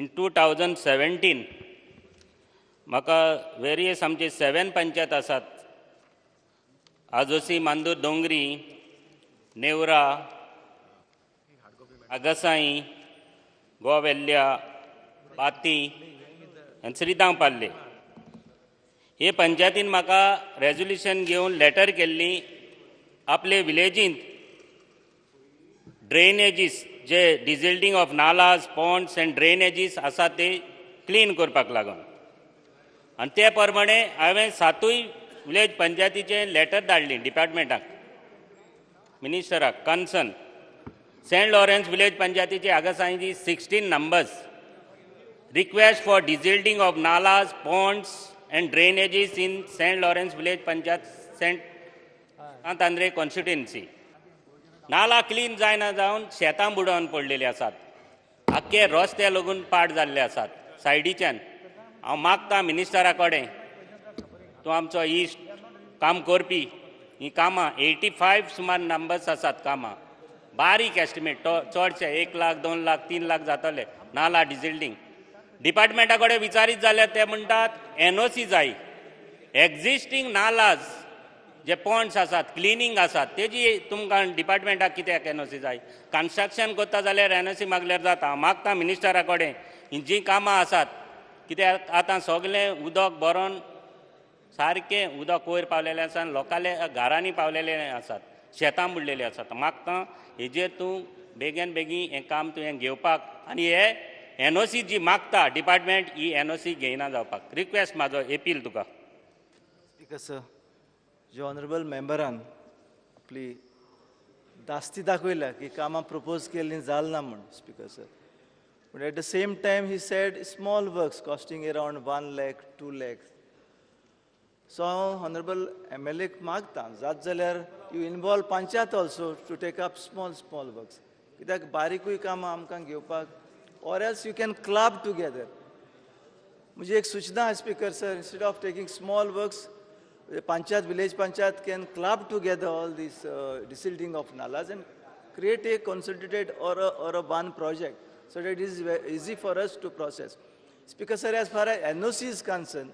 In 2017 म्हाका various आमचे seven panchayat आसात, आजोसी, मांदूर, दोंगरी, नेवरा, आगसाई, गोवा वेल्ल्या, बाती आनी श्रीदाम पाल्ले, हे पंचायतीन म्हाका रेजोल्युशन घेवन लेटर केल्ली, आपले विलेजींत ड्रेनेजीस जे desilting of nalas, ponds and drainages आसा ते क्लीन करपाक लागून. आनी ते प्रमाणे हांवें सातूय विलेज पंचायतीचे लेटर धाडली डिपार्टमेंटाक, मिनिस्टराक कन्सर्न. सेंट लॉरेन्स विलेज पंचायतीची आगसांची 16 numbers, request for desilting of nalas, ponds and drainages in Saint Lawrence village panchayat, Saint Andre constituency. नाला क्लीन जायना जावन शेतां बुडोवन पडलेली आसात, आख्खे रस्ते लागून पाड जाल्ले आसात सायडीच्यान. हांव मागता मिनिस्टरा कडेन, तूं आमचो इश्ट, काम करपी, ही कामां 85 सुमार नंबर्स आसात कामां, बारीक एस्टिमेट तो चडशे 1 लाख, 2 लाख, 3 लाख जातले नाला डिसिल्टींग. डिपार्टमेंटा कडेन विचारीत जाल्यार ते म्हणटात एनओसी जाय. एग्जिस्टींग नालाज जे पॉन्ड्स आसात, क्लिनींग आसात, तेजी तुमकां डिपार्टमेंटाक कित्याक एनओसी जाय? कन्स्ट्रक्शन करता जाल्यार एनओसी मागल्यार जाता. हांव मागता मिनिस्टरा कडेन, ही जीं कामां आसात, कित्याक आतां सगळें उदक भरोन सारकें उदक वयर पावलेलें आसा आनी लोकांले घरांनी पावलेले आसात, शेतां बुडलेलीं आसात. मागता हेजेर तूं बेगीन बेगीन हें काम तुवें घेवपाक आनी हे एनओसी जी मागता डिपार्टमेंट, ही एनओसी घेयना जावपाक रिक्वेस्ट, म्हाजो एपील तुका. स्पीकर सर, जे ऑनरेबल मेंबरान आपली दास्ती दाखयल्या की कामां प्रपोज केल्लीं जाल ना म्हूण, स्पीकर सर, पूण at the same time he said small works costing around 1 lakh, 2 lakhs. So हांव ऑनरेबल एमएलएक मागता, जात जाल्यार you involve panchayat also to take up small small works, कित्याक बारीकूय कामां आमकां घेवपाक, or else you can club together. म्हणजे एक सूचना आहे, speaker sir, instead of taking small works, panchayat, village panchayat can club together all this desilting of nalas and create a concentrated or a one project so that it is easy for us to process. Speaker sir, as far as NOC is concerned,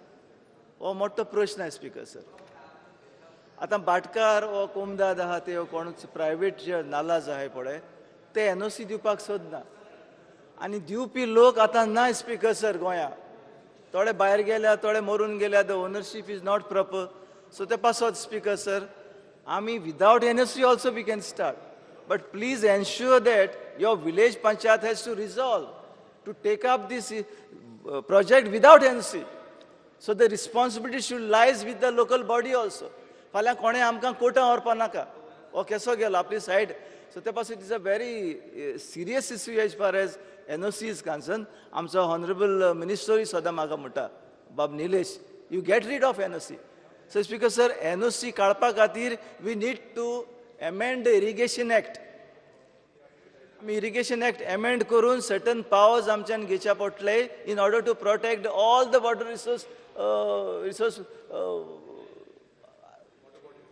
हो मोठो प्रश्न आहे, speaker sir. आतां भाटकार वो कोमदाद आहा ते कोणूच प्रायवेट जे नालाज आहाय पळय, ते एनओसी दिवपाक सोदना आनी दिवपी लोक आतां ना, स्पीकर सर. गोंया थोडे भायर गेल्या, थोडे मरून गेल्या, the ownership is not proper. So ते पासत, स्पीकर सर, आमी without NOC also we can start, but please ensure that your village panchayat has to resolve to take up this project without NOC. So the responsibility should lies with the local body also. फाल्यां कोणें आमकां कोर्टां व्हरपा नाका, हो केसो गेलो आपली side. So ते पासून it is a very serious issue as far as NOC is concern. आमचो ऑनरेबल मिनिस्टरूय सदां म्हाका म्हणटा, बाब Nilesh, you get rid of NOC. So speaker sir, NOC काडपा खातीर we need to amend the Irrigation Act. आमी इरिगेशन एक्ट एमेंड करून certain powers आमच्यान घेवचे पडटले in order to protect all the water resource,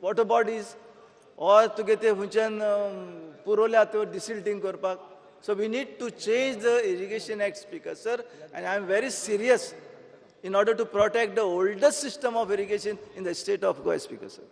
water bodies, or तुगे ते खंयच्यान पुरवल्या त्यो डिसिल्टींग करपाक. So we need to change the Irrigation Act, Speaker sir, and I am very serious in order to protect the oldest system of irrigation in the state of Goa, Speaker sir.